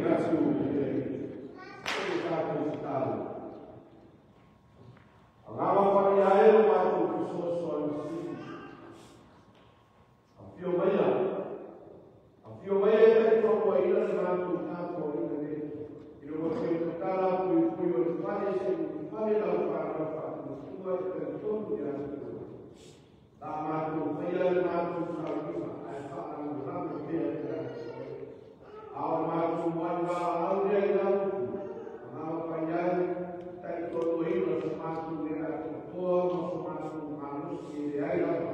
Atu i le tatou tatalo. Agaga Paia e, lo matou fesoasoani sili. Afio maia, afio maia e taitoaluaina le matou tapuaiga nei, ina ua teu tatala puipui o le fale seʻi fale lau fanau faatuatua e talitonu ia te oe. La matou faia le matou sauniga ae faalagolago pea ia te oe. A o le matou moani valaau lea i lau upu, Agaga Paia e, taitoaluaina so matou le atoatoa ma so matou malosi e leai lava,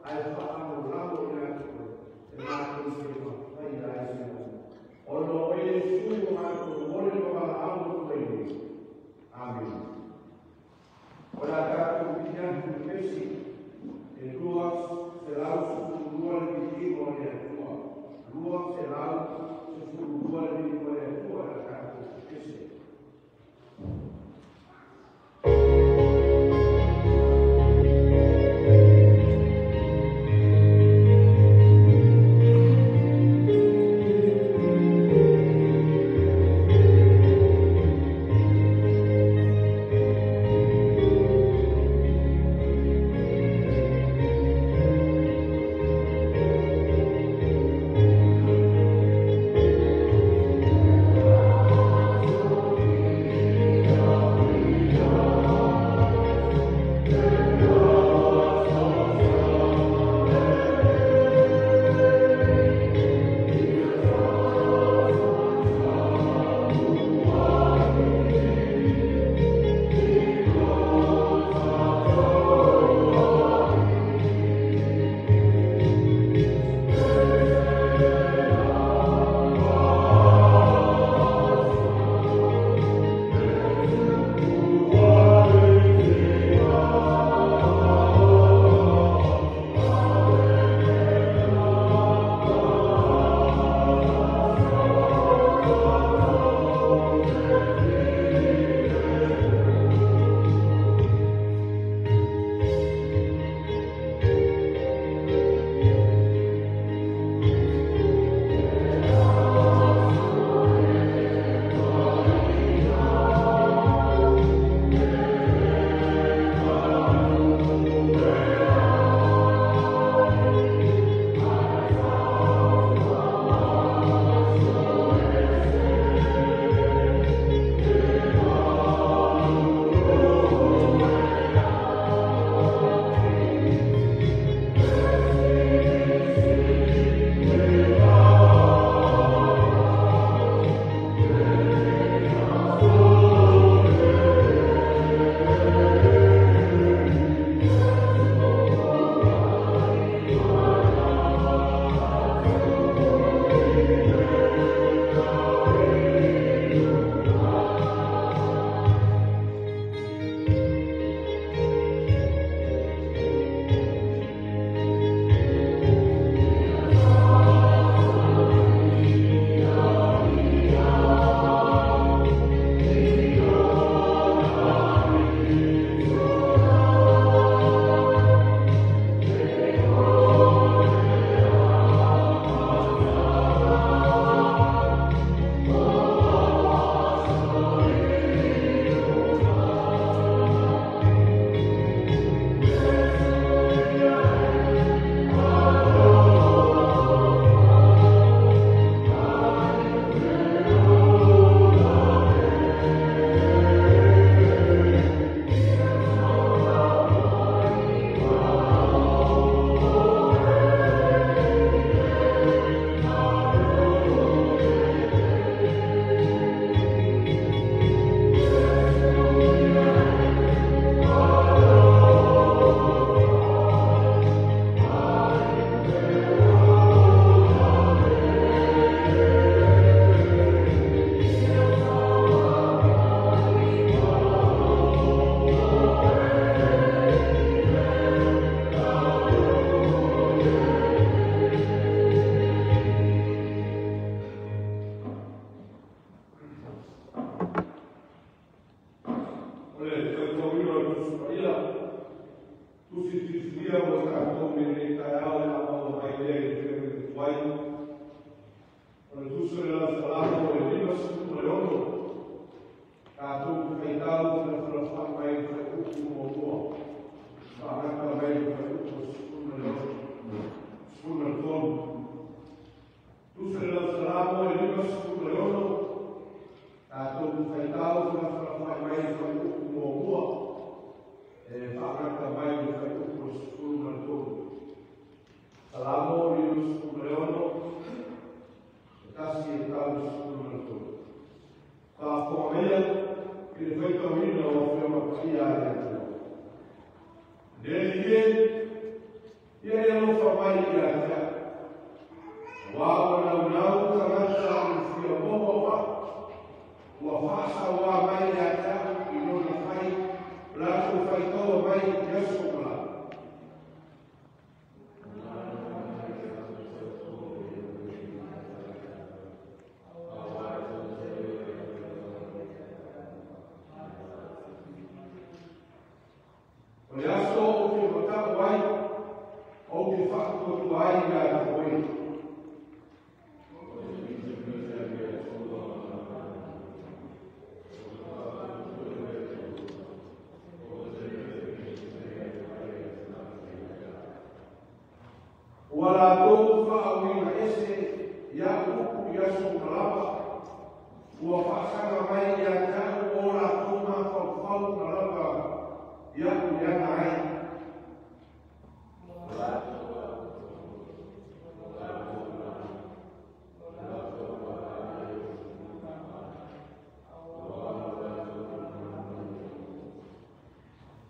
ae faalagolago ia te oe e matou te faia ai mea uma. Ona o Iesu ua matou momoli ma valaau atu ai nei. Amene. O le a tatou pili atu i le pesi e 212. Salamo 56, e 1 e tau 13. Faafofoga i le faitauina o Afioga Paia a le Atua. Le Alii e, ia e alofa mai ia te au. Aua ua naunau tagata i le fia maua o au. Ua faasauā mai ia te au i lona fai, o latou faitaua mai i aso ma lā. O le aso ou te mata'u ai, ou te faatuatua ai ia te oe. Ua latou faauiga ese iaʻu upu i aso uma lava, ua faasaga mai ia te au o latou mafaufau uma lava iaʻu leaga ai.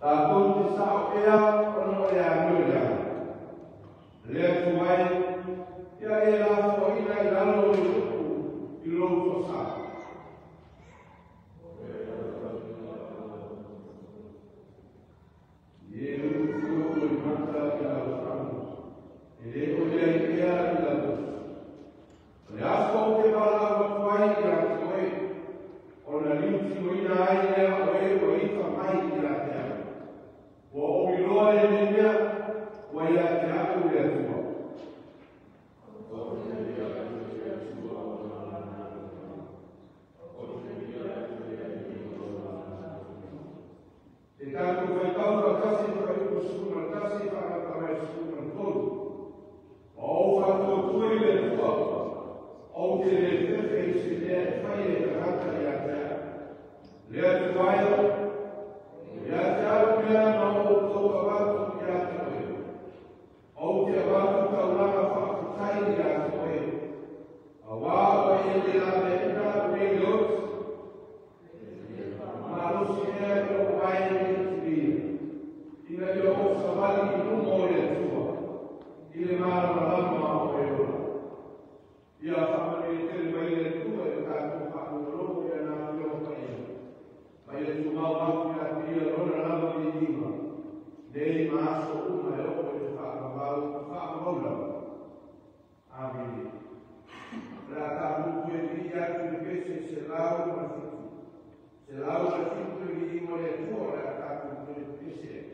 Tatou te sa'o ea ona o le amio leaga. Le Atua e, ia e lafoaina i lalo o le upu i lou toasā. Ie ulu o le mata i lau fagu, e le o i ai ea i lau tofi. O le aso ou te valaau atu ai ia te oe, ona liutinoina ai lea o e ua ita mai ia te au. Ua ou iloa lenei mea, ua ia te au le Atua. Te tatou faitau faatasi i Fuaiupu 11 faagata mai le 13. Ua ou faatuatua i le Atua, ou te le fefe i se mea e fai e tagata ia te au. Le Atua e, ia te au mea na outou avatu ia te oe. Ou te avatu taulaga faafetai ia te oe. Auā ua e le laveaiina nei le oti. Malosi ea i lou vae nei tilia, ina ia ou savali i luma o le Atua, i le malamalama o e ola. Ia faamanuia tele mai le Atua i le tatou faalogologo i ana Afioga Paia, ma ia tumau atu ia te ia lona lava viiga, nei ma aso uma e oo i le faavavau lava. Amene. O le a tatou toe vii atu i le pese 107. 107 le viiga o le Atua o le a tatou toe pese ai.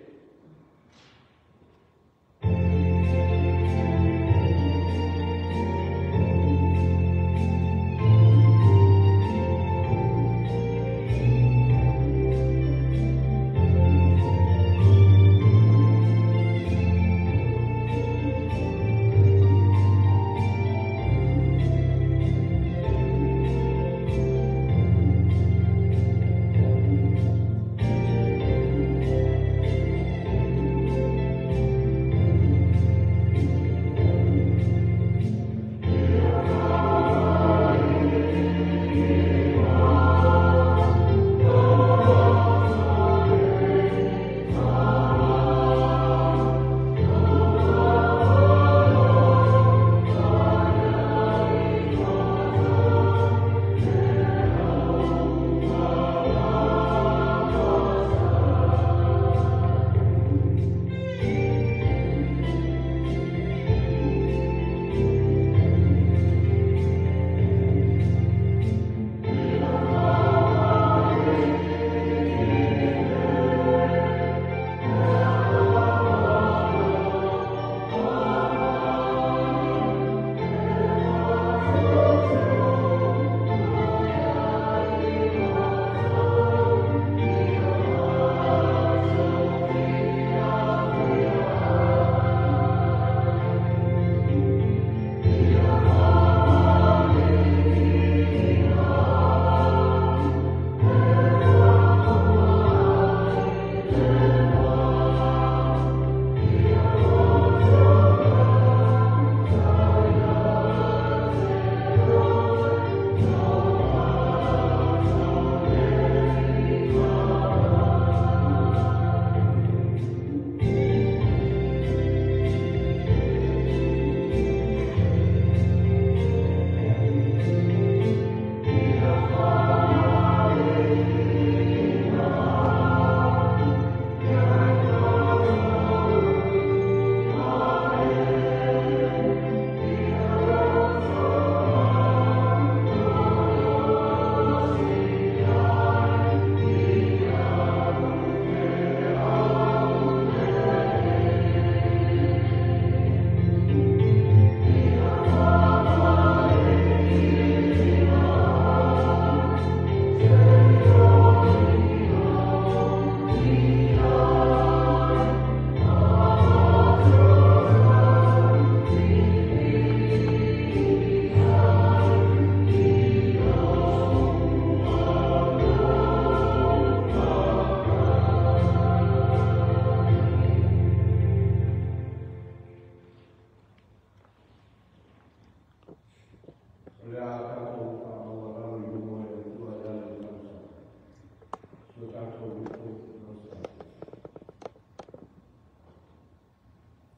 Le a tātou whaamaualalo i luma o le Atua e ala i talosaga. Si o tātou upu talosaga.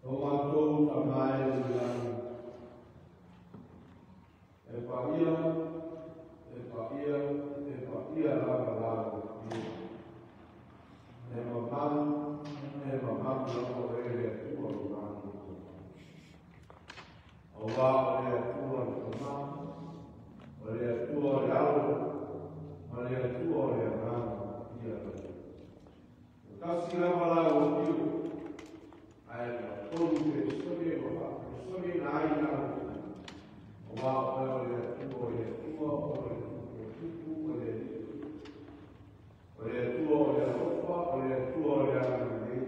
O mātou Tama e i le lagi, e paia, e paia, e paia lava lau afio. E mamalu, e mamalu lava oe le Atua lo matou Tama. Auā o le Atua le Tama, o le Atua o le Alo, ma le Atua o le Agaga Paia lava. E tasi lava lau afio, ae ua tolu peresone ua faaperesone ai lau afio. Auā oe o le Atua o le Atua, o le Tupu o Tupu, o le Alii o Alii. O le Atua o le alofa, o le Atua o le agalelei.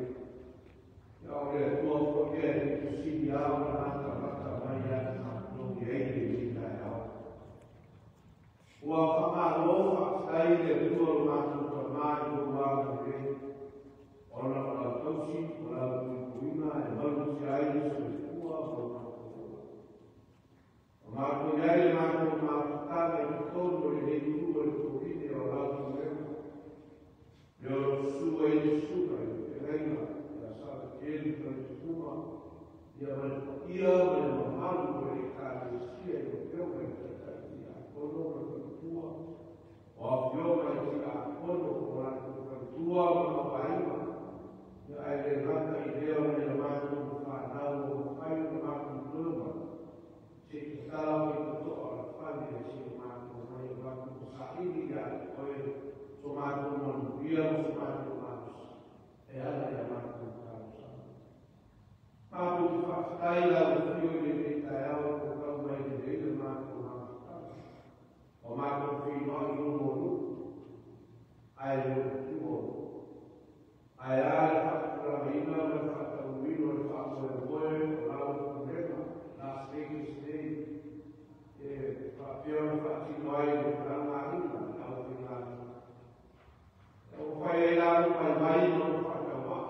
Ia o le Atua foi e pito sili lava ona matamata mai ia te matou i ai lenei taeao. Ua faamalo faafetai i le Atua lo matou Tama i lou agalelei, ona o lau tausi, o lau puipuiga e malutia ai le soifua ma lo matou ola. O matou i ai le matou mafutaga i totonu o lenei tu o le tovine o lau pulega, me o lo susu ai le susuga i le feagaiga ia Saletelu Faletufuga, ia ma le paia ma le mamalu o le Ekalesia i lau Afioga i le Taitai Tiakono ma le faletua, o afioga i Tiakono o latou faletua ma mauaiga, ia ae le gata i lea o nai a matou fanau ua mafai ona matou toe mai, se i tatala faitotoa o le fale e si o matou mai o matou masaili ia te oe so matou manuia ma so matou malosi e ala i a matou talosaga. Matou te faafetai lau afio i lenei taeao ua tau mai lelei le matou mafutaga. Ua matou feiloai i luma o nuu, ae le o le tua o nuu. Ae a le faatulagaina ma le faataunuuina o le faamoemoe o lau pulega Las Vegas nei e faapea ona faatino ai le talagaina i le aufaigaluega. E ua fai ai la lou vaivai ma lou faatauvaa,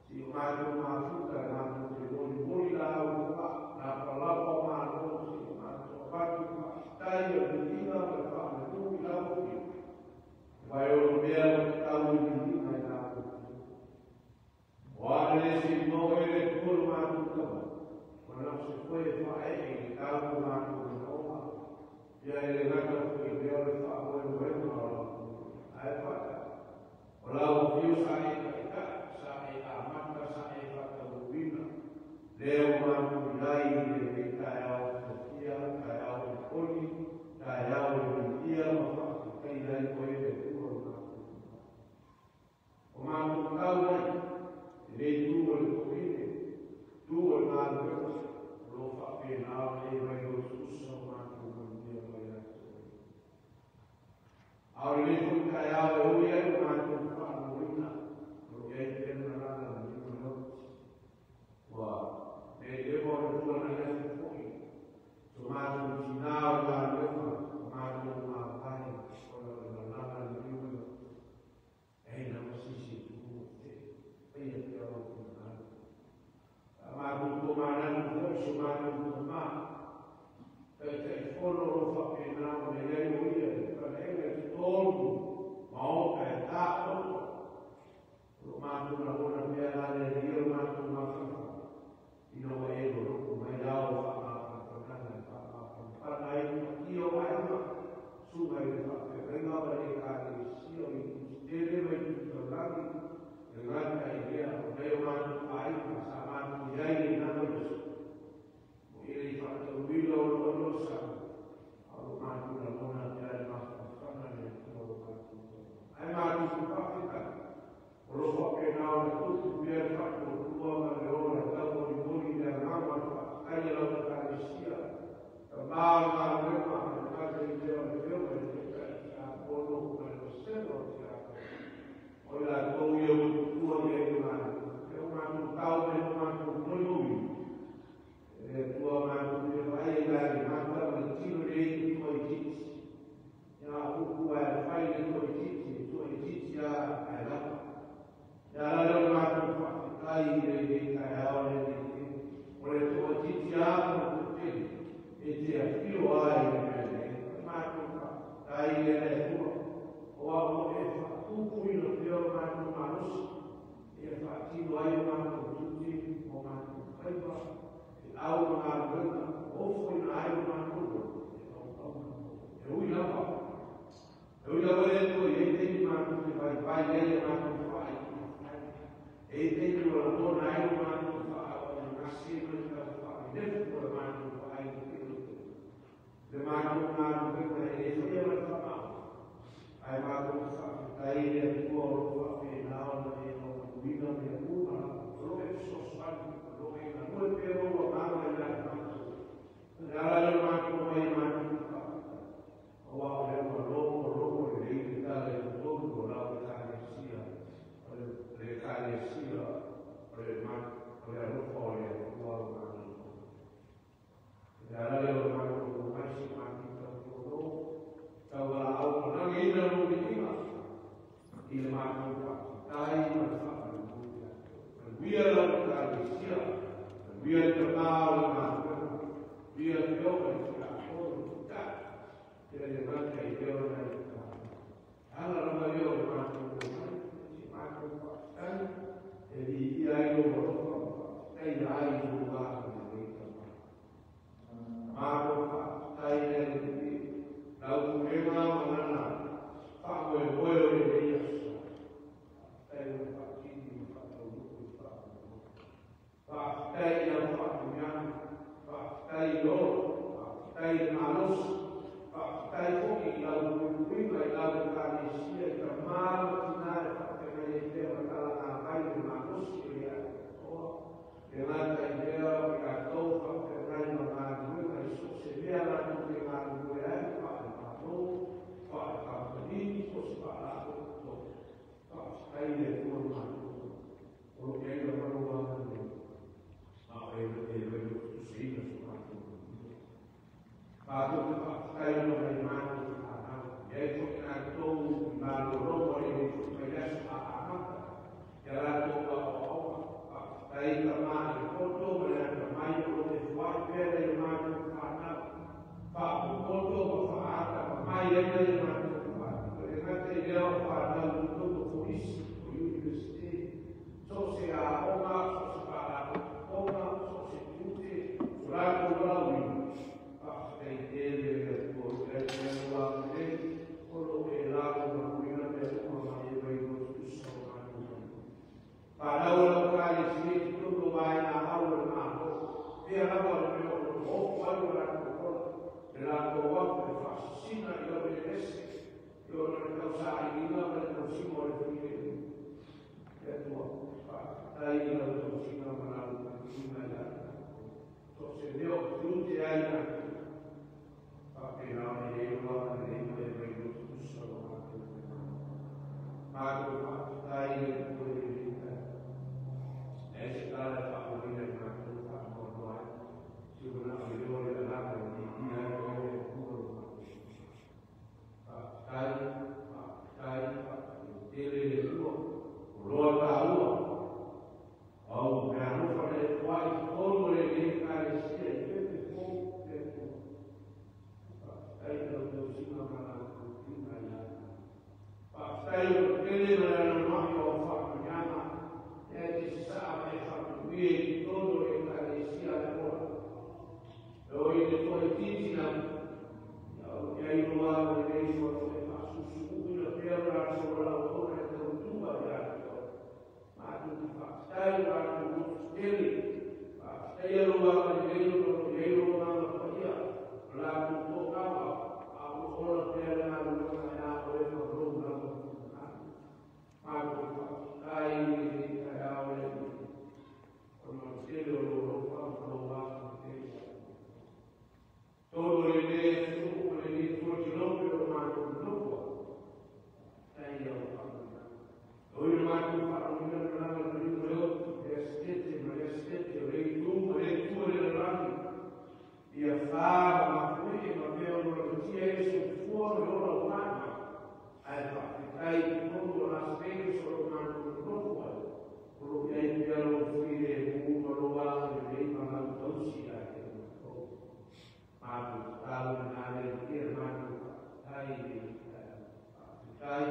se i o matou mafuta e matou te molimoli laau fogaa, lapalapa o malo, se i o matou avatu le faafetai o le viiga ma le faamanu i lau Afioga. Aua e ono mea ua tatau i viiga i lau Afioga. O a le se i maua ai le Atua lo matou Tama, ua na o se foe e faaee i le tau o matou manaoga, ia e le gata foi i lea o le faamoemoega o lau pulega. Ae faatali, o lau afio sa e taitai, sa e amata, sa e faataunuuina, lea ua matou i ai i lenei taeao fiafia, taeao olioli, taeao e viia ma faafetaia ai oe le Atua lo matou Tama. O matou tau ai, lenei tu o le tovine, tu o le galuega, o lo o faapena ona e vailautuusa o matou manuia mai ia te oe. A o lenei foi taeao e oi ai o matou faaluaina, o lo o i ai pea le malala le lima leoti. Ua leleva ona tuanai atu foi so matou tinā o le galuega, o matou mavae ona o le malala le lima leoti. E lava sisi e tuua te paia pea lou finagalo. A matou tomanatu foi so matou tamā, Taitaifono o lo o faapena ona i ai o ia i faleaiga i totonu maota e taoto. O lo matou lagona pea la le alii o le matou mafaufau, ina ua e loloto mai ao faamafanafanaga e faamafanafana ai le paia o aiga, susuga i le faafeagaiga ma le Ekalesia o Itu Tele ma Itu Taulagi, e gata i lea o nai o matou aiga sa matou i ai i lena vaiaso. O ia i faataunuina o lo alosa, a o lo matou lagona pea le mafanafana le Atua o lo matou Tama. Ae matou te faafetai, o lo faapena ona tupu pea le faatuatua ma le ola e taumolimoli i le agaga o le faafetai a lau Ekalesia, Tama o le galuega ma le gata i lea o le Afioga i le Taitai Tiakono ma le Vasega o Tiakono. O i latou ia ua tutua i ai le galuega, e o matou tau ma e o matou molimauina. E le Atua matou te vaai ai la i le mata ma le tino nei i le toaitiiti. Ia upu ae fai le toaitiiti, e toaitiiti a ae lava. Ia ala lea o le matou faafetai i lenei taeao le alii e. O le toaitiiti a ma le toatele e te afio au ma galuega, ofo ina ai lo matou e ui lava. E ui lava le Atua e i ai taimi matou te vaivai ai le matou faaitu. E i ai taimi o lagona ai lo matou faaauau gase ma le taufaalenefu o le matou faaitu le matou galuega e le faia ma le faamaoni. Ae matou te faafetai i le Atua o lo o faapena ona e maualuina mea uma lava. O lo o e fesoasoani, o lo o e galue pea lou agaga ia i matou. O le ala lea o le matou mai e matou te faafetai. Aua o lea ua logologo lelei le tala i totonu o lau Ekalesia, o le Ekalesia o le alofa o le Atua o matou. Le ala lea o le matou mai si matou tautono, taualaau managiina lou viiga i le matou faafetai ma le faamanuia. Manuia lau Ekalesia, manuia le tamā o le galuega, manuia le afioga i le Tiakono, tai, ia le gata i lea o nai tagata. Ala lava lea o le matou mai, si matou faafetai, e viia ai lou alofa ma faafetaia ai lou agalelei tamā. Matou faafetai le Alii, lau pulega ma lana faamoemoe o lenei aso. Faafetai o le faatini ma faataunuu i le faamoemoe. Faafetai i lau faamanuiaga, faafetai i le ola, faafetai i le malosi, faafetai foi i lau puipuiga i lau Ekalesia i tamā ma tinā e faafeagai ai pea ma talaga mai le malosi o ia atoa. Le gata i lea o i latou faafeagai ma galuega i so o se mea latou te galulue ai, faale-Malo, faale-kamupani, po o se faalapotopotoga. Faafetai i le Atua le matou, o lo o i ai lava lou agalelei, a o e vai lototuseina so matou manuia. Matou te faafetai ona i matou fanau, e ai foi latou i malologa o lenei foi mai le aso a amata, ia latou aoaoga. Faafetai tamā i le poto ma le atamai o lo o e foai pea nai o matou fanau. Faapopoto ma faaata ma mai ai nai o matou fanau. E le gata i lea o fanau i totonu o kolisi, o universite, so o se aoga, so o se faalapotopotoga, so o se tiute, so latou valaauina. Faafetai tele le Atua o lo o i ai pea lou agalelei, o lo o e lagolagoina mea uma ma e mai lototusa o matou manuia. Fanau o lau Ekalesia i totonu o vaega au o le Malo, pea lava le mea o lo o ofo ai o latou ola, le latou afu, le faasisina i lau elelese, i ona le tausailiga ma le tausiga o le filemu. Le Atua, faafetai i lau tausiga ma lau puipuiga ia i latou. So o se mea o tiute ai latou, faapena ona i ai lou agalelei ma e mai lototusa o matou manuia. Matou faafetai i le Atua i lenei taeao. Leai se tala e faauaina i matou faanoanoa ai, si manao i lea o le agaga e viia ai oe le Atua lo matou. Faafetai, faafetai, faafetai tele le Atua, o loa taua, au mea alofa na e foai i totonu o lenei Ekalesia i pepe fou le Atua. Faafetai i lau tausiga ma lau puipuiga ia i matou. Faafetai o le tele ma le anoanoai o au faamanuiaga, ea e te sasaa ma e faamanuia i totonu o le Ekalesia a le Ola. E oi le toaitiiti lava, ia o lo o i ai lou agalelei o lo o e faasuusuuina pea lo latou valaauina e tautua ia te oe. Matou te faafetai o latou loto tele, faafetaia lou agalelei o lo o i ai lou agaga paia, o latou toagaga, a o lo o ola pea le galuega e a oe ma lou lava finagalo. Matou faafetai i lenei taeao le Alii, ona o le tele o lou alofa ma lou agalelei ia te matou. Tonu o lenei atunuu ma lenei tuatinope o matou nofo ai, faafetai i lau faamanuiaga. E ui ina matou faalogoina le malaga i le maliu ma le oti, le asetete ma le asetete, o le itu ma le itu o le lalolagi, ia fa ma mafuie ma mea o lo lamatia ai le soifua ma le ola o matou, ae faafetai i totonu o Las Vegas o lo o matou nonofo ai, o lo o i ai pea lou filemu ma lou agalelei ma lau tausi ia te matou. Matou tatalo lena le Alii e matou faafetai i lenei taeao. Faafetai,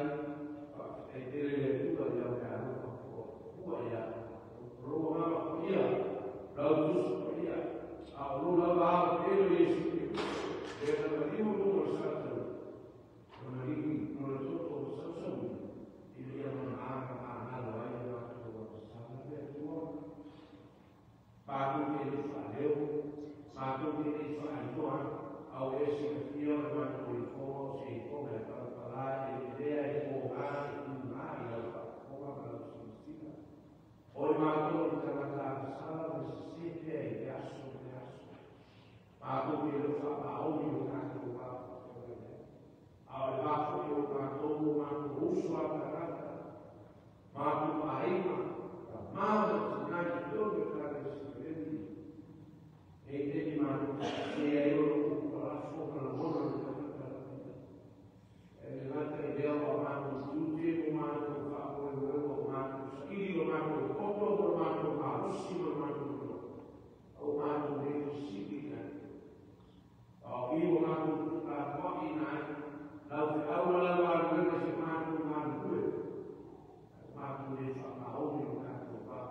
faafetai tele le Atua i lau mea alofa ua ia matou. O lou agaga paia, lau Tusi Paia, Mātou te nei whaailoa, au e si ka fia o le mātou i fonga o se i fonga e palapala e lea e pōgā e tūngā i lau whaafonga ma lau silasila. O le mātou i tangata agasala ma se sepea i te aso o te aso. Mātou te leo whaamaoni o tātou wā. A o le wāfo o mātou o mātou uso a tangata. Mātou aiga, ka māma te nai ki tō me tāne si te remi. E te ni mātou se ai o lo palafo ma la mona le tangata la pita. E le ngata i lea o mātou tute o mātou whaoe o o mātou saili o mātou koto o mātou malosi o mātou no. O mātou le sili nai. O i o mātou tuka toa i nai, lau te aua lau a luenga se mātou mānu kue. Mātou le whamaoni o tātou wā.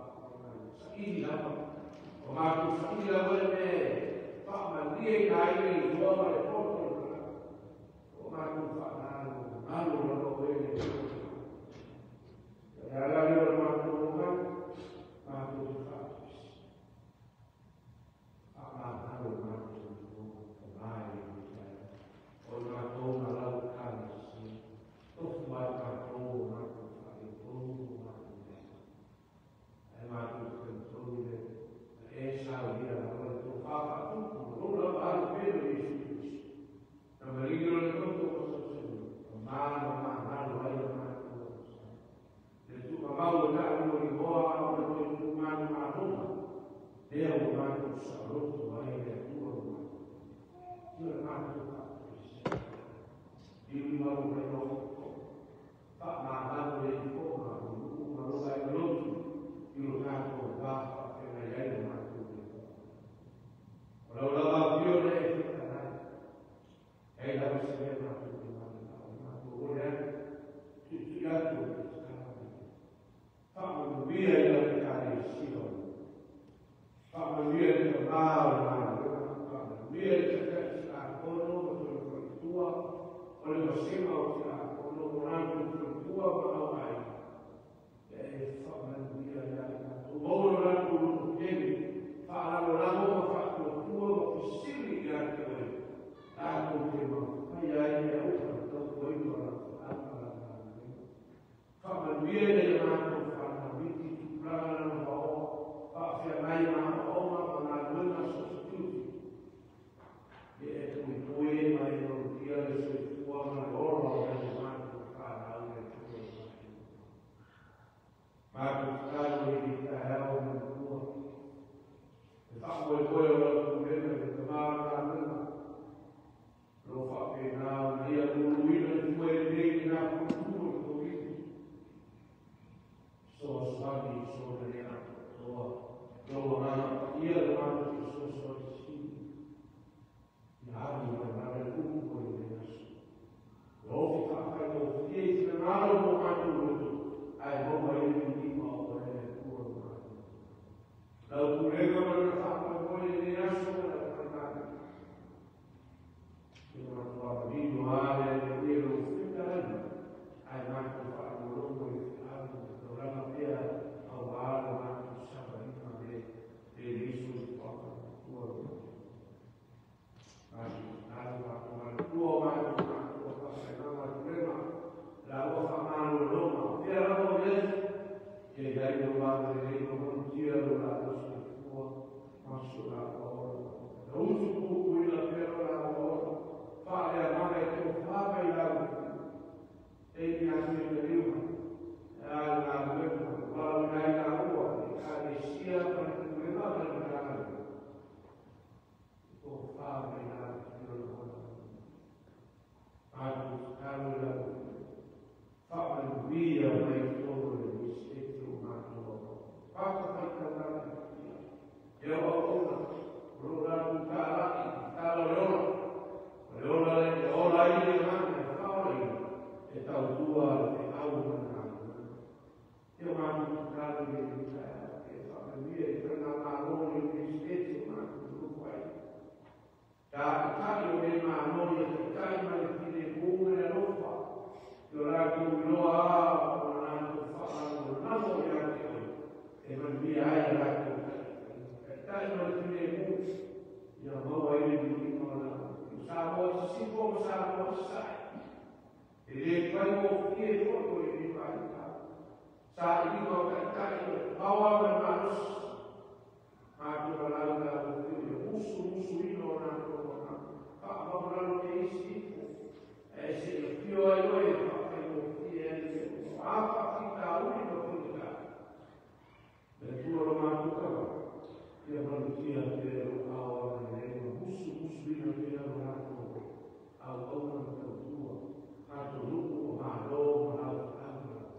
Faigofie foi o lenei vaitau. Sailiga o taitai o le paoa ma le malosi. Matou valaau i lau Afioga i le musumusuina o latou agaga. Faamaualalo pea isi ifo. Ae se i afio ai oe e faafaigofie ai le mea uma. O a faafitauli ma faigata. Le Atua lo matou taga, ia malutia pea i lou ao agalelei ma musumusuina pea lo latou auauna ma tautua, atunuu o malo ma laufeau ma lau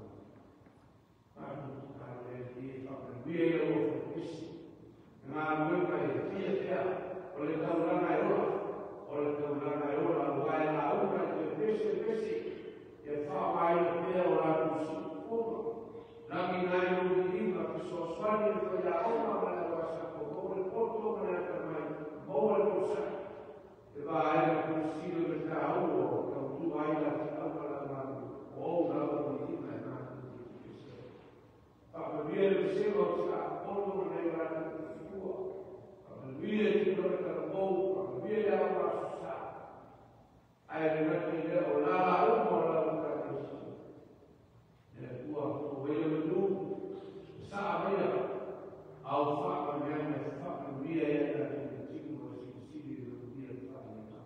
Matou tatalo le Alii e faamanuia i lau ofo pesi. Galuega e fia pea o le taulaga e ola, o le taulaga e ola, aua e lauga e toe pese pese, ia faaaogaina pea o latou siufofoga. Lagina ai lou viiga, fesoasoani i le faiaoga ma le au asafo, maua le poto ma le atamai, maua le onosai. E vaega pilisili o le taua o tautua ai la feauga la galuega, o ou lava viiga e matou te pese ai. Faamanuia le vasega o tiakono ma nai o latou tautua. Faamanuia i tulaga talavou, faamanuia i aoga aso Sa. Ae le gata i lea o lala uma o lau Ekalesia. Le Atua, fou ai le manu, sasaa maia au faamanuiaga e faamanuia ai ia tatou tino ma silisili i le manuia le faaleaga.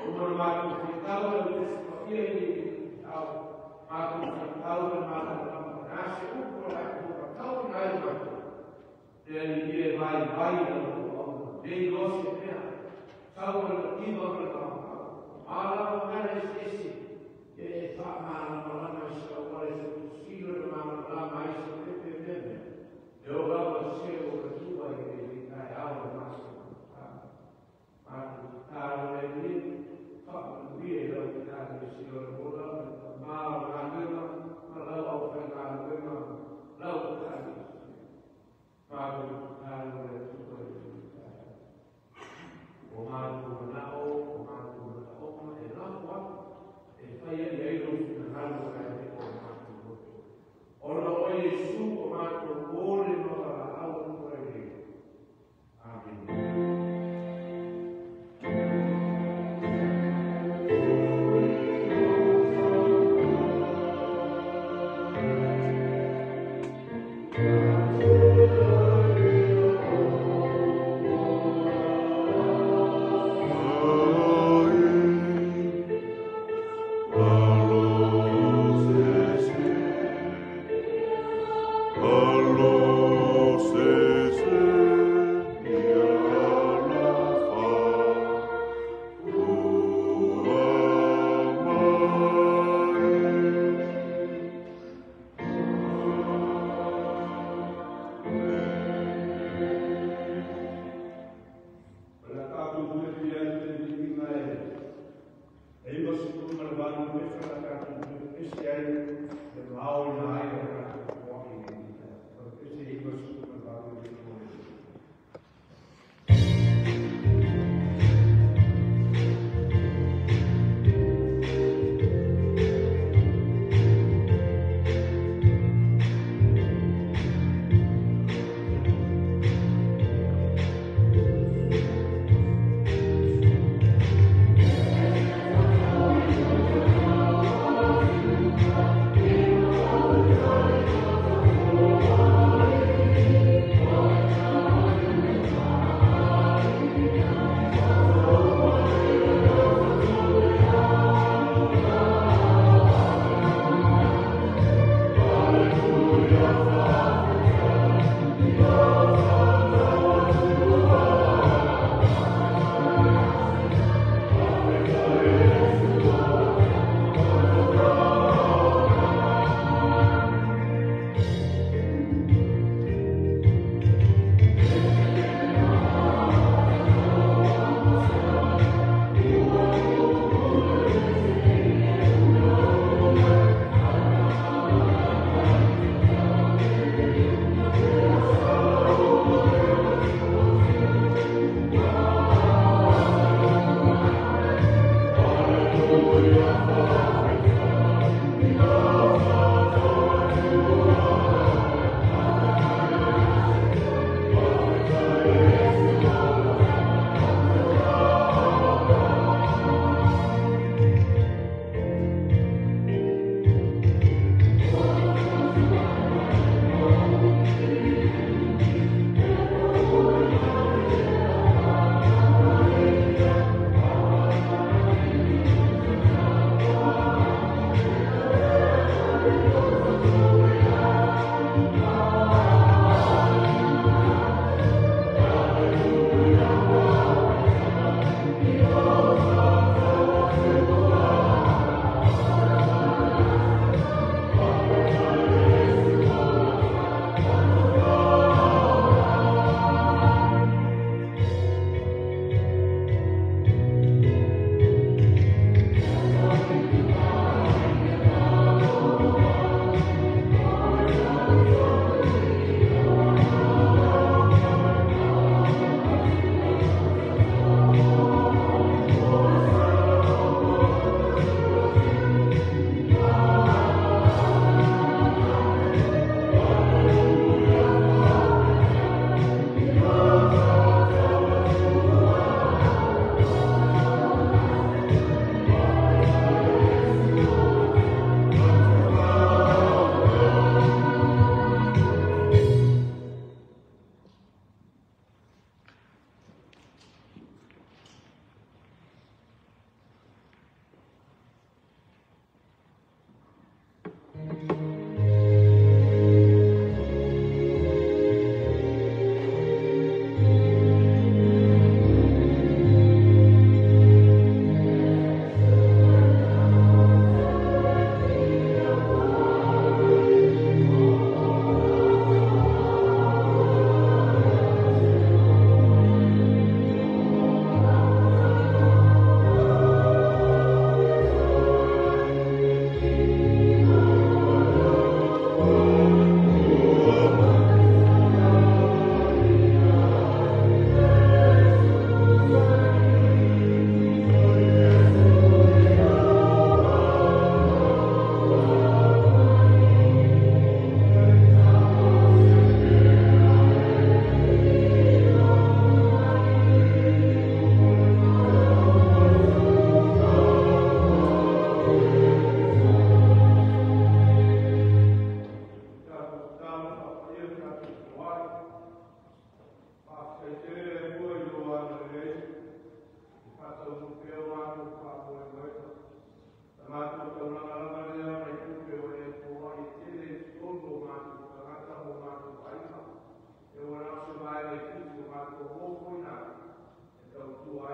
Uma na matou faitau lau Tusi Paia i lenei taeao, matou faitau i le malamalama, o le a se upu o le a outou matauina ai matou. Le Alii e vaivai i lau auauna, le iloa se mea, sau ma le mativa ma le maumau. O a lava mea eseese, ia e faamalamalama i se auala i se tusilo e malamalama ai se pepe mea mea. E oo lava se o matua i lenei taeao e masana. Matou tatalo le Alii, faamanuia i lau Ekalesia o le ola ma le pamā o galuega ma lau aufaigaluega, lau Ekalesia. Matou tatalo le Atua i lenei taeao. O matou manao, o matou manaoga e lafo atu, e faia i ai lou finagalo ae le o matou loto. Ona o Iesu o matou ole ma valaau atu ai nei. Amene. O le a tatou toe pili ai le viiga e 98 pefa la tatou toe pese ai le maoina ai o tatou foai i lenei taeao. O le pese 98 i le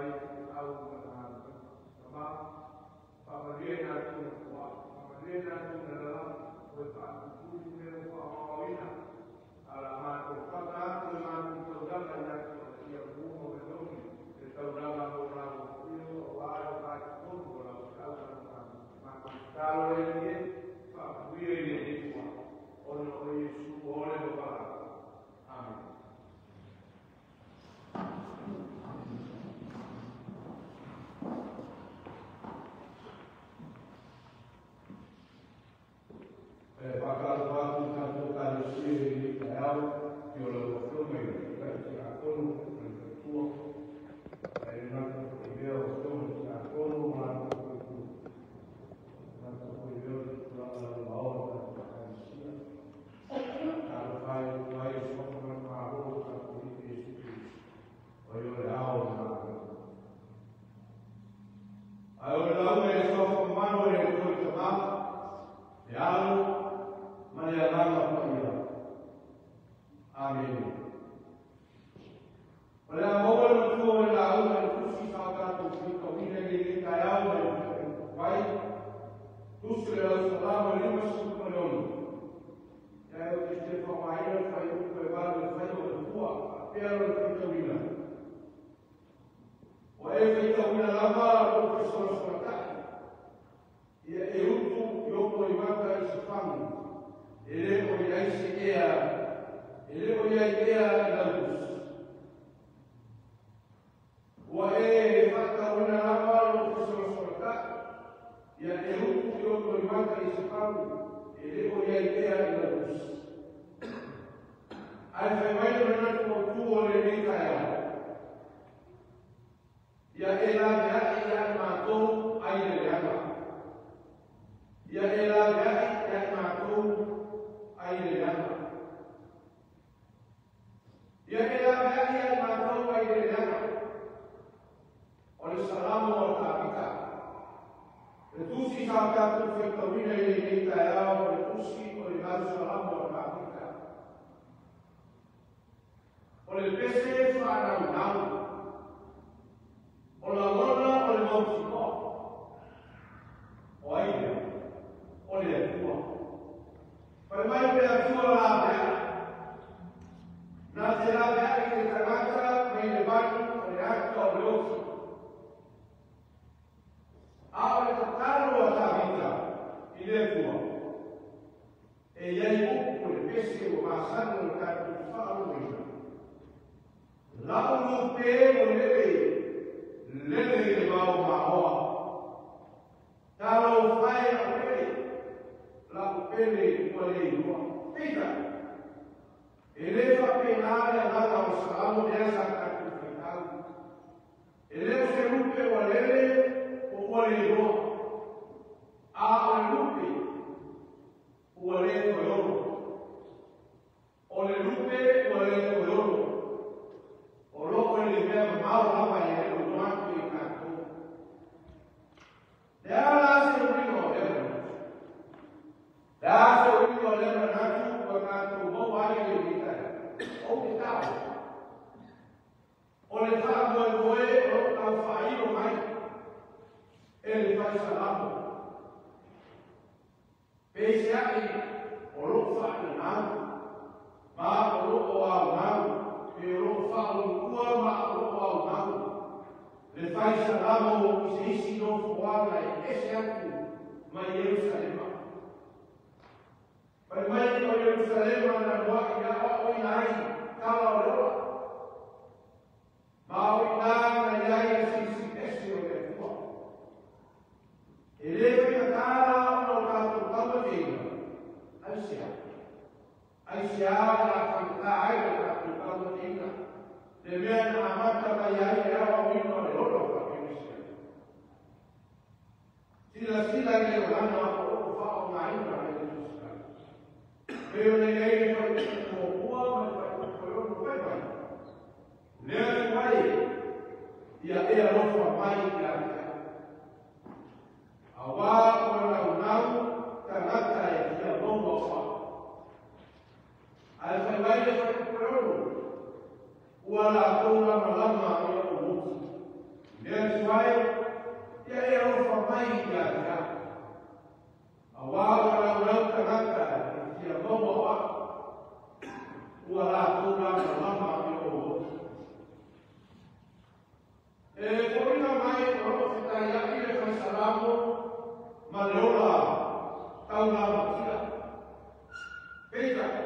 Ai au ma whamarie nā tōna kua, whamarie nā tōna rara, o e whaakukuru me o whaamaoina, ala mātou whakaako e mātou tauranga i atu o ia mua o e nomi, e tauranga o rā o pio, o āro o āki tonu o rā o tau mātou talo e nie, whaapuia i le e ona o Iesu o le mawara. Amen. E whakaaro atu tātou kāresia i nei te ao, ki o lau afioga i le tai te ākono, o le whaitua. E ngata i mea o afioga i te ākono, o rātou whaitua. Ngata i mea o te tūranga o la o tātou kāresia. Tātou whai o ai e soka mai māro o tātou i te Yesu Kristo. O i o le ao o nā. Ai o le lau e soka mano e le toi tamā, e alo, ma le alanga paia. Amen. O le amoa le matua o le lauga i tusi sa o tātou whitawina i le tai au mai vai. Tusi le lau salama 56. Ia e o te te whamaina whai upu e waru e whai o te pua, a pea le whitawina. O e whitawina lava o te sola tai. Ia e utu i opo i mata i se whangu. E le o i aise ea, e le o i ai ea i lautus. Ua e whakawina lava o te sola tai. Ia e utu i opo i mata i se whangu. E le o i ai ea i lautus. Ai whai mai le manatu o tu o le nei tai au. Ia e la mea e ia mātou ai le leanga. Ia e la mea e ia mātou ai le leanga. Ia e la mea e ia mātou ai le leanga. O le salamo o tāpita. Le tusi sa tātou whitawina i le nei tai ao, o le tusi o le mau salamo o tāpita. O le pese whanau nau. O la lona o le mautinoa. O ai lea, o le atua. Whai mai o le atua la mea. Nā te la mea i te tangata mei le manu o le ata o le oti. A o le tatalo a tāvita i le atua. E iai upu le pese o masani o le tātou whaaloina. Lau lupe o lele, lele i le mau mahoa. Talo whai a pele, lau pele ua le iloa. Peita, e le whapena le alanga o salamo lea sa tātou whaitau. E le o se lupe ua lele o ua le iloa. A o le lupe ua le toiolo. O le lupe ua le toiolo. O loko i le mea mamao lava e le o atu i tātou. Le ala se uiga o lea manatu. Le a se uiga o lea manatu ua tātou mau ai le mitai. O te tau. O le whaamoemoe o lo tau whairo mai. E le whai salamo. Peise ai o lo whaanau. Ma o lo o au nau. E o lo whaolukua ma o lo au nau. Le whai salamo i se isi no fuanga e ese atu mai Yerusalema. Whai mai o Yerusalema na noa i a o ina ai kala o le ola. Ma o ina na iai e sisi ese o le atua. E le whai ona o tātou taumateina. Ai sea. Ai sea la whaikata ai o tātou taumateina. Le mea na amata mai ai e awa o ino le ola o whakemisia. Sila sila i le olana o o whao ngā ina e le tusika. Pe o nei ei le whai mō ma le whai o whai mai. Lea te mai ia e alofa mai i a te. A wā o lau nau tangata e kia maua wha. Ai whai mai le whai o ua la tō lama lama ia o moti. ai, ia e alofa mai ia te au. Auā ua laulau tagata e fia maua o au, ua latou lamalama i lou loto. E foliga mai o loo fetaiaʻi le faisalamo ma le ola taulamatia. Peitai,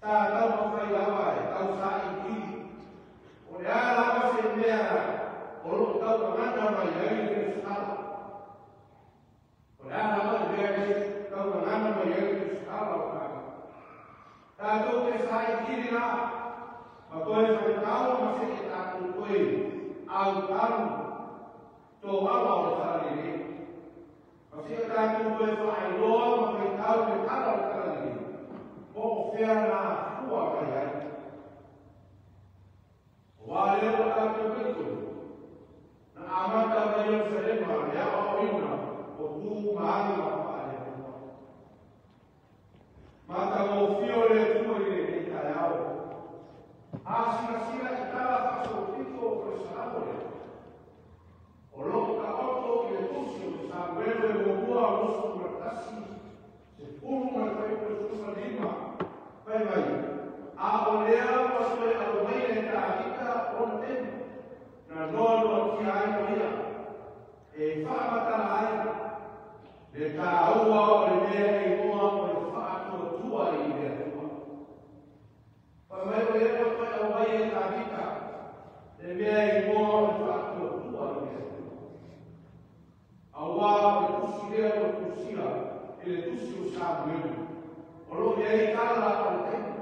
sa taumafai lava e tausailiili, o le a lava se mea o loo taugagana mai ai le resitala. O le a lava le mea e taugagana mai ai le resitala o tatou. Tatou te sailiili la, ma toe faitau ma seʻe tatou toe autalu toala o le talalelei. Ma seʻe tatou toe faailoa ma faitau le tala o le talalelei, po o fea na afua mai ai. Auā lea ua tatou talitonu, na amata mai Ierusalema le aoaoina o tu ma aga faale-Atua. Matagofie o le Atua i lenei taeao. A silasila i tala faasolopito o le Salamo lea, o loo taoto i le tusi o le Samuele muamua 21, 10 ma le fuaiupu 15, fai mai, a o lea ua toe aumaia e Tavita ona taimi, na noanoatia ai o ia, e faamatala ai le tāua o le mea e igoa o le faatuatua i le Atua. Fai mai o lea ua toe aumaia e Tavita le mea e igoa o le faatuatua i le Atua. Auā o le tusi lea ua tusia i le tusi o Samuelu, o loo i ai tala o le taimi,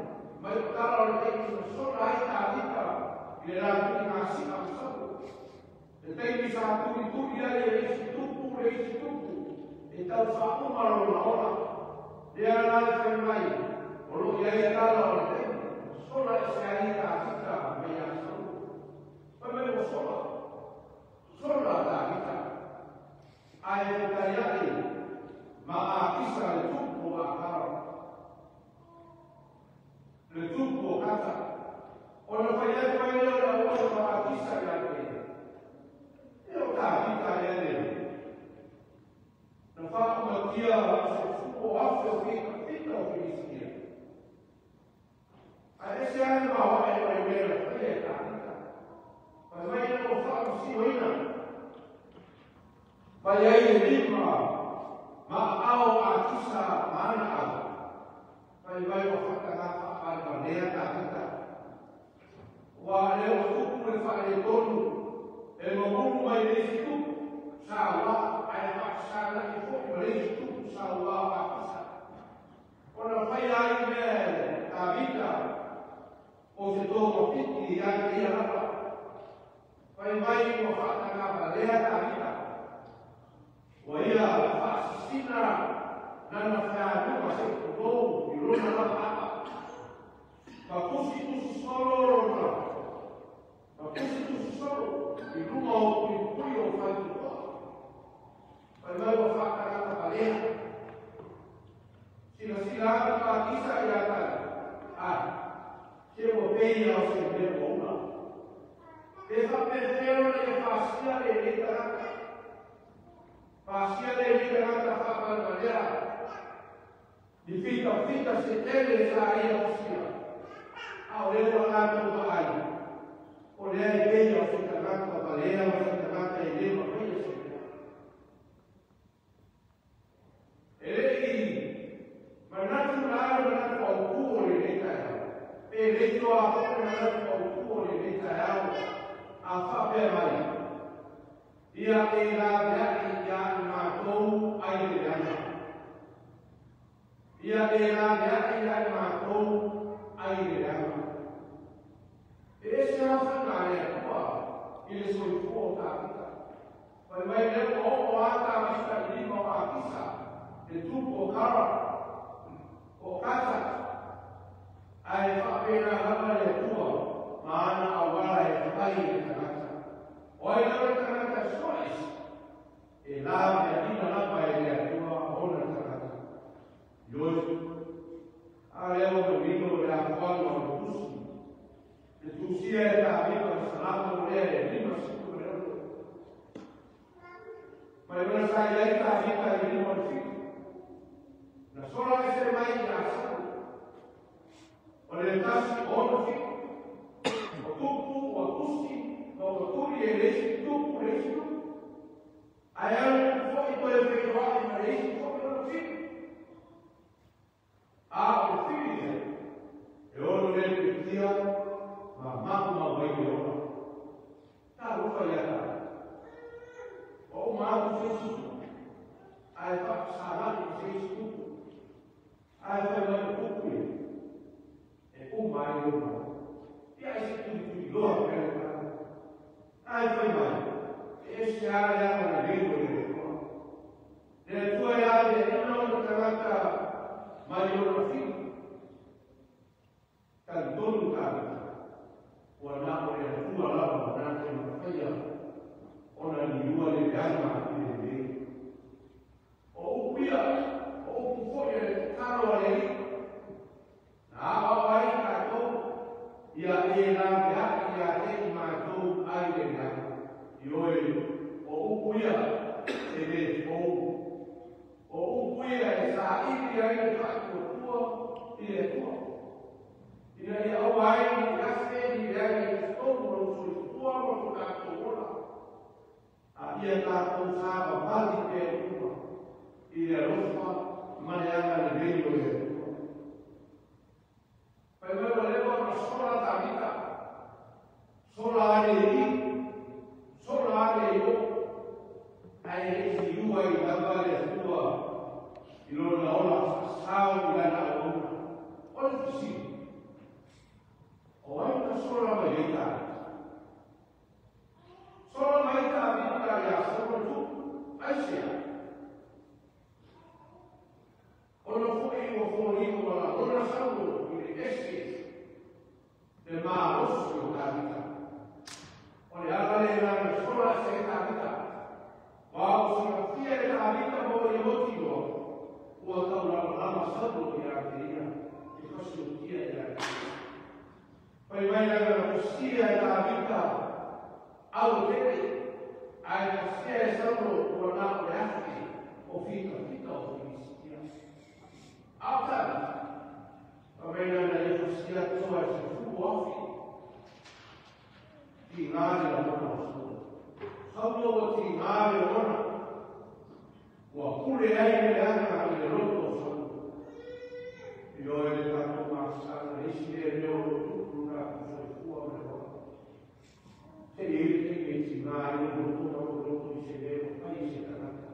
mai o tala o le taimi na sola ai Tavita i le latuli gasika ma Saulo. Le taimi sa tulituli ai e le isi tupu le isi tupu, e tausaauma lona ola. Lea la e fai mai, o loo i ai tala o le taimi, na sola ese ai Tavita mai ia Saulo. Fai mai ua sola, sola Tavita, ae fetaiaʻi ma Akisa le tupu o Akara, le tupu o Kata. Ona fai atu ai lea o le auauna ma Akisa ia te ia, e o Tavita ea le na faaumatia se 10,000 o fitafita o Filisitia. Ae ese lava le maoae o le mea na faia e Tavita. Fai mai ina ua faamasinoina mai ai le lima ma aao o Akisa ma ana au, fai mai ua faataga faapalevalea Tavita. Ua lea ua tupu le faaletonu e mamulu mai le isi tupu sauā, ae faafesagaʻi foi ma le isi tupu sauā o Akisa. Ona faia ai mea e Tavita o se togafiti ia te ia lava. Fai mai ua faatagavalea Tavita, ua ia faasisina lana fealuga seʻi tulou i lona lava apa. Ma tusitusi solo lona, ma tusitusi solo i luga o puipui o faitotoa. Fai mai ua faatagatavalea. Silasila atu ma Akisa ia Tavita, ai, se ua pei o se mea ua ula. Pe faapefea ona ia faasia lenei tagata. Faasia lenei tagata faavalevalea. Ni fitafita se tele sa ia osia. A o lea ua tatou vaai, o lea e pei o se tagata valea o se tagata e le mafaia se mea. E leʻi manatu la le manatu autū o lenei taeao, pe leitoa foi le manatu autū o lenei taeao, a faapea mai, ia e laveaʻi ia i matou ai le leaga. Ia e laveaʻi ia i matou ai le leaga. E ese lava faiga a le Atua i le soifua o Tavita. Fai mai lea ua oo lava Tavita i lima o Akisa, le tupu o Kara, o Kata, ae faapena lava le Atua ma ana auala e fai i le tagata. O ai lava le tagata e sola ese, e laveaʻina lava e le Atua ona tagata. Ioe, a lea ua manino le afuaga o le tusi, le tusia e Tavita o le Salamo lea e 56. sa i ai Tavita i lima o le fiki. Na sola ese mai ia Saulo. O le 16 fiki. O tupu ua tusi ma ua tuli e le isi tupu le isi tupu. Ae alu foi toe feioai ma le isi foi lona fiki. A o le fili lea, e ono le pitia ma mapu ma wai le ola. Talofa ia tātou. Ua uma atu se isi tupu, ae faasalai se isi tupu, ae fai mai o tupu ia, e uma ai le uma. Ia ai se tulituliloa pea le tala. Ae fai mai, e ese lava le agalelei o le Atua. Le Atua e ave ona tagata mai ona fili. Talitonu Tavita, ua na o le Atua lava na te mafaia ona liua le leaga i le lelei. O upu ia, o upu foi a le tatalo a le Alii, na aoao ai tatou ia e laveai ia te i matou ai le leaga. Ioe, o upu ia e le fou. O upu ia e saili ai le faatuatua i le Atua. Ina ia aua ai ni afe ni leaga i totonu o lou soifua ma lo tatou ola. A ia tatou savavali pea i luma i le alofa ma le agalelei o le Atua. Fai mai ua leva ona sola Tavita, sola ane i i, sola ane i o, ae le i liua ai lava le Atua i lona ola faasao i lana auauna. O le fesili, o ai na sola mai ai Tavita? Sola mai Tavita ia Saulo tupu, aisea? Ona foi ua foliga ua lagona Saulo i le ese le malosi o Tavita. O le ala lena na sola ese ai Tavita. Ua silafia e Tavita ma ua ia mautinoa, ua taulamalama Saulo ia te ia, e fasiotia ia te ia. Fai mai lana na fusia e Tavita au tele, ae fasia e Saulo ua na o le afe o fitafita o Filistia. A o Tavita, fai mai lana ia fasia toa e se fulu afi, tiga le lagona o Saulo. Saulo ua tiga le lagona, ua pule ai le leaga i le loto o Saulo. Ioe le tatou masaga, le isi lea mea o lo o tupu lo tatou soifua ma le ola. Se i ai le taimi e tiga ai lou loto ma lou loto i se mea ua fai e se tagata.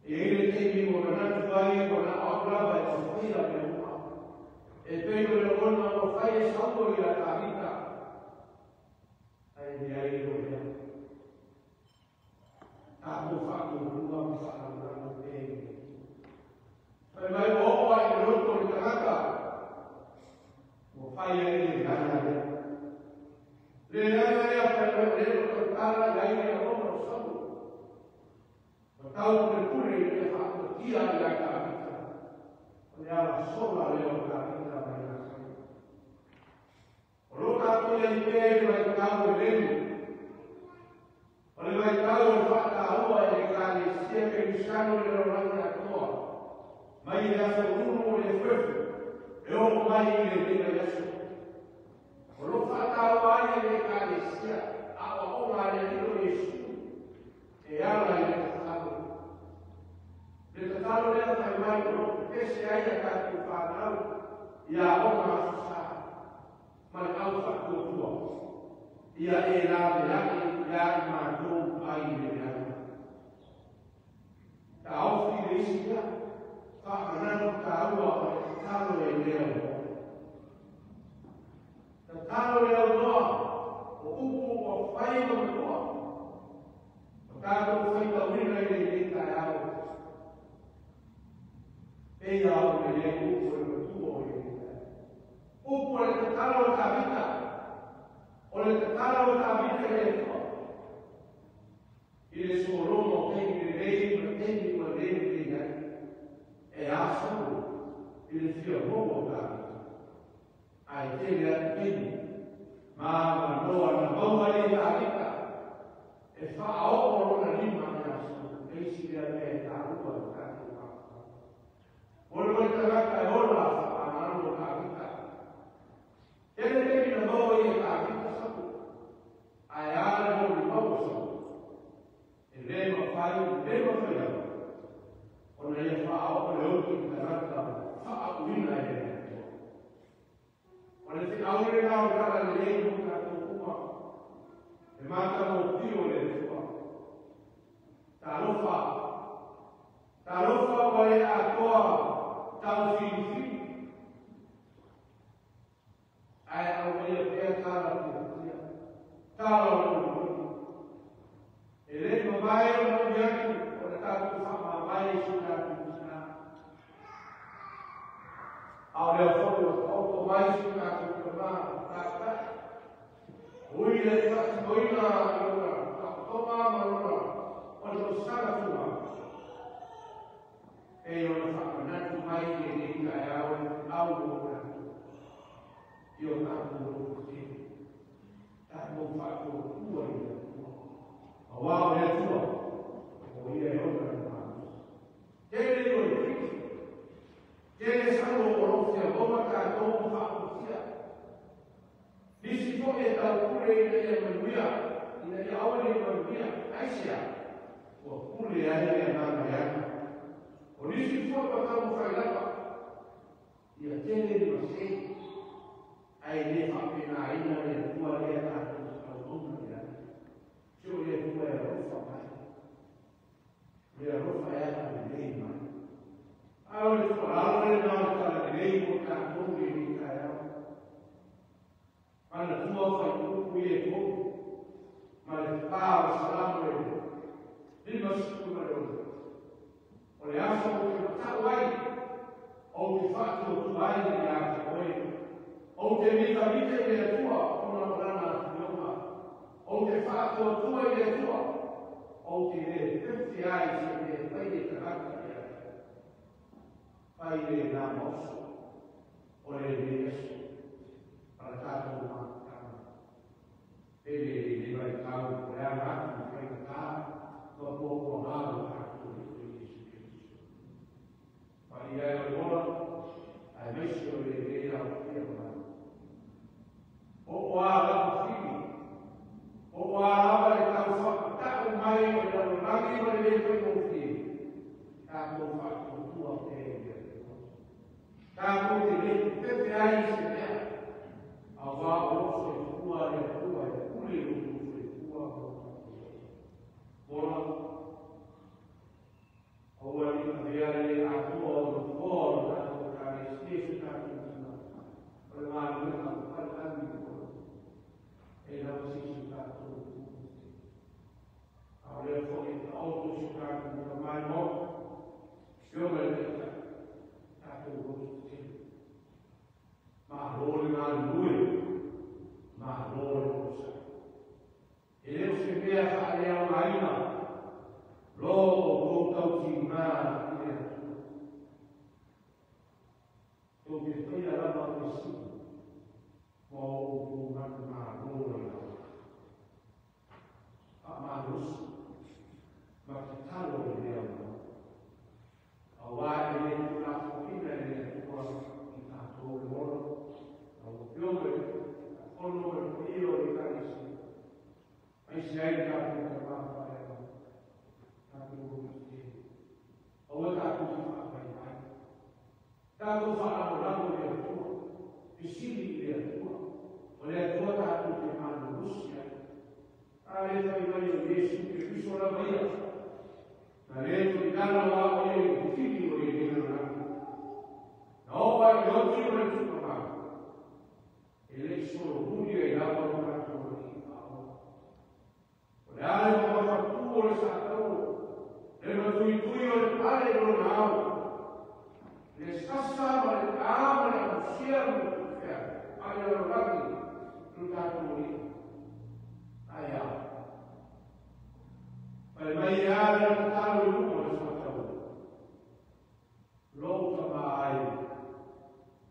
E i ai le taimi ua manatu ai ua na o au lava e mafaia mea uma. E pei o le lagona ua fai e Saulo ia Tavita, ae leai le lea. Tatou faatuatua ma faalagolago pea i le Atua. Fai mai ua oo ai le loto o le tagata, ua fai ai le leaga lea. Le leaga lea fai mai o lea ua tautala i ai le lagona o Saulo. Ua tau pulepule ina ia faatuatia ia Tavita. O le ala sola lea o Tavita mai ia Saulo. O lo tatou i ai pea i le vaitau e lelu. O le vaitau o le faataua e le Ekalesia Kerisiano i le lalolagi atoa, mai le aso 6 o le efuefu e oo mai i lenei vaiaso. O lo o faataua ai e le Ekalesia aoaoga a le Alii o Iesu e ala i le tatalo. Le tatalo lea fai mai o lo o pepese ai a tatou fanau i aoga aso sa ma le au faatuatua. Ia e laveai ia i matou ai i le leaga. Taofi le isi mea, faamanatu taua o le tatalo e le aunoa. Tatalo le aunoa, o upu ua fai ma matua. O tatou faitauina i lenei taeao. Pei a o le iai upu o le matua o lenei taeao. Upu o le tatalo a Tavita. O le tatalo a Tavita i le Atua. I le sologa o taimi lelei ma taimi ua le lelei ai. E a Saulo i le fia maua o Tavita. Ae tele atu taimi ma avanoa na maua ai e Tavita e faaoo lona lima ia Saulo. Le matagofie o le Atua. Talofa, talofa ua le atoa taufilifili, ae aumaia pea tala fiafia, tala o le olioli. E le i mavae ona ui atu ona tatou faamavae i si o tatou tina. A o lea foi ua taoto mai si o tatou tama taitai. Ui i le faatinoina i lona taotoga ma lona o le tausaga tumau. E ona faamanatu mai i lenei taeao le feau mo tatou i o tatou loto tele. Tatou faatuatua i le Atua. Auā o le Atua, o Ia e ona le malosi. Tele i o le fiti. Tele salo o lo o fia maua tatou ma faaulusia. Nisi foi e taupule ina ia manuia, ina ia aua ne i manuia. Aisea? Ua pule ai le agaga leaga. O nisi foi ua taumafai lava ia tele ni masei, ae le faapenaina le Atua lea tatou te auauna i ai. Se o le Atua e alofa mai, o le alofa e agalelei mai. A o le tuualalo lena o le talalelei mo tatou i lenei taeao. Manatua faaiupu ia e tolu ma le pa o le Salamo e 56. O le aso ou te matau ai, ou te faatuatua ai ia te oe. Ou te mitamita i le Atua ona o lana afioga. Ou te faatuatua i le Atua, ou te le fefe ai i se mea e fai e tagata ia te au. Fai le na maoso o lenei aso ma le tatou mafutaga. Pele i lenei vaitau o le aga atu i faigata ma puapuaga o tatou Alii o Iesu Keriso. Paia e o le ola, aemaise o lenei aofia mai. Po o a lava fili, po o a lava le tau faamata'u mai o le lalolagi ma le le faigofie, tatou faatuatua pea i le Atua. Tatou te le pepe ai i se mea, auā o lou soifua le Atua e pule i lo outou soifua ma lo tatou ola. Ola, aua ne i avea le le atoa o nofoa o le tatou Ekalesia i so tatou tina, o le galuega papalagi i ola, e lava se isi o tatou e tuufese. A o lea foi e taoto i so tatou tama i maota, afioga i le Taitai, tatou loto tele. Malo le galulue, malo le onosai. E le o se mea faaleaogaina lo outou tautigā i le Atua. Tou te faia lava mea sili ma o outou manumalo ai lava. Faamalosi ma tatalo i lea mau. Auā e le tuulafoaiina e le Atua i tatou le ola. Lau Afioga i le Taitaifono ma le paia o le Ekalesia, aemaise ai le tatou tama faaleagaga, tatou loto tele. Aua tatou te faavaivai. Tatou faalagolago i le Atua, fesili i le Atua. O le Atua tatou te malolosi ai. A le fai mai o Iesu Keriso lava ia, na le toilalo a o ia i le fili o lenei lalolagi. Na oo ai i le oti ma le tuugamau, e le i solomuli ai lava lo tatou Alii Faaola. O le a le mamafa tu o le satauo, le matuitui o le pale i lona ao, le sasa ma le tā ma le amusia ma le tuufea a le lalolagi lo tatou Alii. Ae a? Fai mai e a le tatalo i luga o le soatauo. Lou tama ai,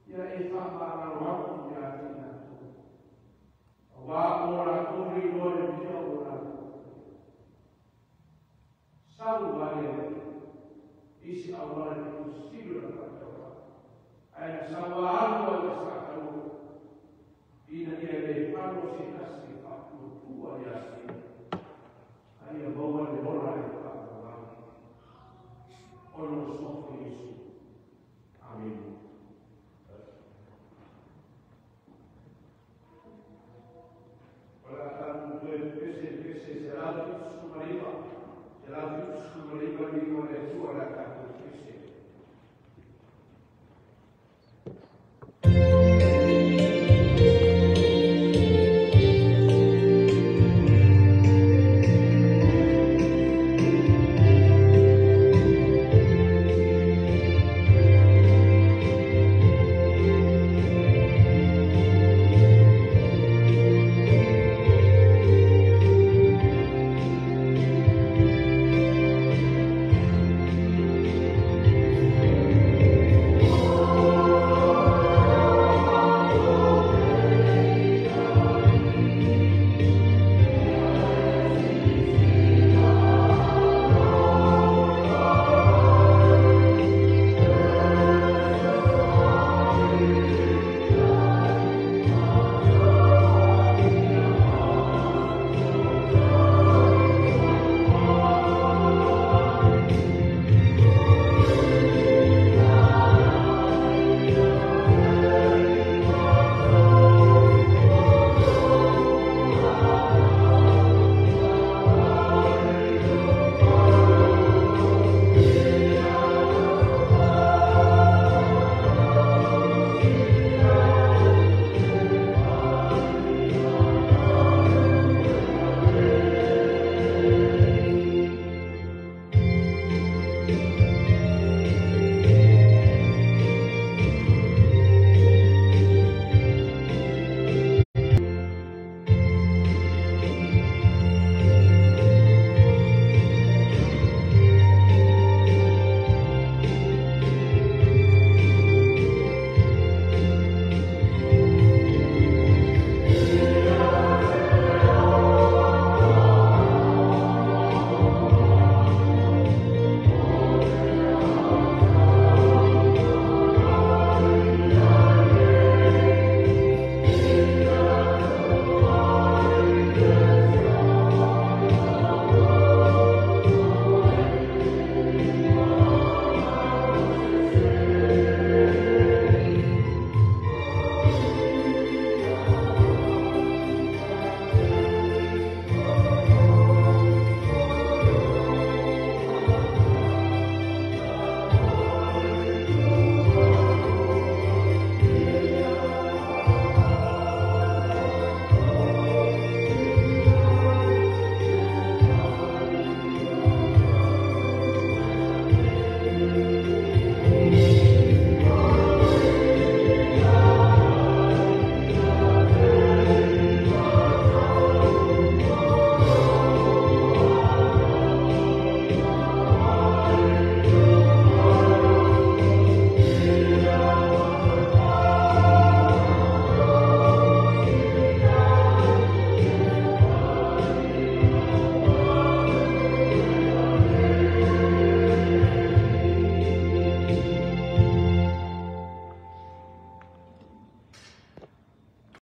ia e faamagalo atu ia te i latou. Auā ua latou le iloa le mea ua latou faia. Sau ai le Alii i se auala pito sili ona faatauvaa, ae na saua alu ai le saatauo, ina ia le palo se tasi e faatuatua ia te ia, a ia maua le ola e faamagalo. 79, 179 le Atua le a tatou.